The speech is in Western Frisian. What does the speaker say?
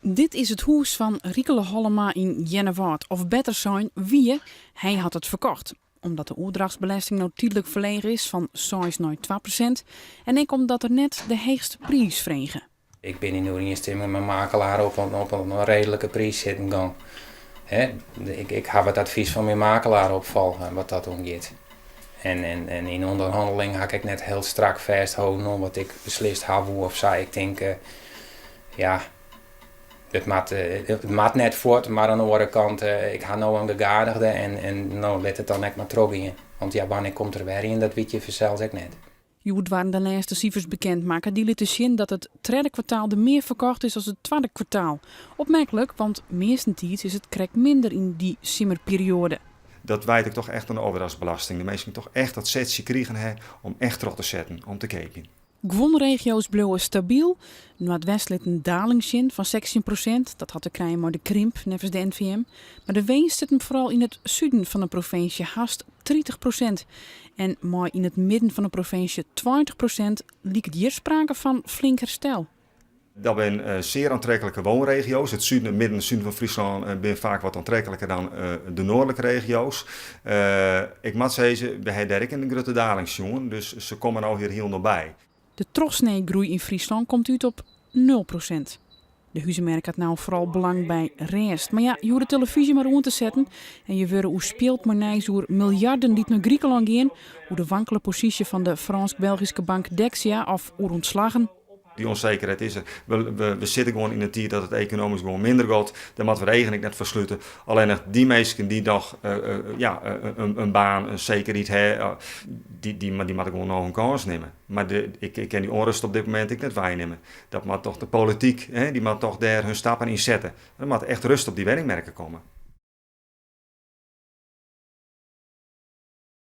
Dit is it hûs fan Riekele Hollema yn Earnewâld. Of better sein, wie, hy hat it ferkocht. Omdat de oerdrachtsbelesting no tydlik ferlege is fan 6 nei 2% en ek omdat er net de heechste priis frege. Ik bin yn oerienstimming mei makelaar op in reedlike priis sitten gong. Ik haw it advys fan myn makelaar opfolge wat dat oangiet. En yn ûnderhanneling ha ik ek net hiel strak fêstholden oan wat ik beslist ha woe of sa. Ik tink, ja, it moat net fuort, mar oan de oare kant, ik ha no in gegadigde en no lit it dan ek mar trochgean. Want ja, wannear komt der wer ien, dat witte je fansels ek net. Hjoed waarden de lêste sifers bekend makke. Dy litte sjen dat it tredde kwartaal der mear ferkocht is as it twadde kwartaal. Opmerklik, want meastentiids is it krekt minder yn dy simmerperioade. Dat wijt ik toch echt oan de overdrachtsbelasting. De minsken toch echt dat setsje krigen ha om echt troch te setten, om te keapjen. Guon regio's bliuwe stabyl. Noardwest lit in daling sjen fan 16%. Dat hat te krijen mei de krimp, neffens de NVM. Mar de winst sit him foaral yn it suden fan de provinsje, hast 30%. En mei yn it midden fan de provinsje 20% liket hjir sprake fan flink herstel. Dat binne zeer aantrekkelijke woonregio's. It suden, it midden en suden fan Fryslân binne faak wat oantrekliker dan de noardlike regio's. Ik moat sizze, we ha dêr ek in grutte daling sjoen, dus se komme no hjir hielendal by. De trochsneed groei yn Fryslân komt út op 0%. De huzemerk hat no foaral belang by rêst. Mar ja, je hoege de telefyzje mar oan te setten en je wurde oerspield mei nijs oer miljarden dy't nei Grikelân gean, oer de wankele posysje fan de Frânsk-Belgyske bank Dexia of oer ûntslaggen. Dy ûnsekerheid is der. We sitte gewoan yn in tiid dat it ekonomysk gewoan minder giet. Dêr moatte we de eagen ek net foar slute. Allinnich dy minsken dy't noch ja, in baan, in sekerheid ha, dy moatte gewoan noch in kâns nimme. Mar ik kin dy ûnrêst op dit momint ek net weinimme. Dat moat toch de polityk, dy moat toch dêr hun stappen yn sette. Der moat echt rêst op dy wenningmerken komme.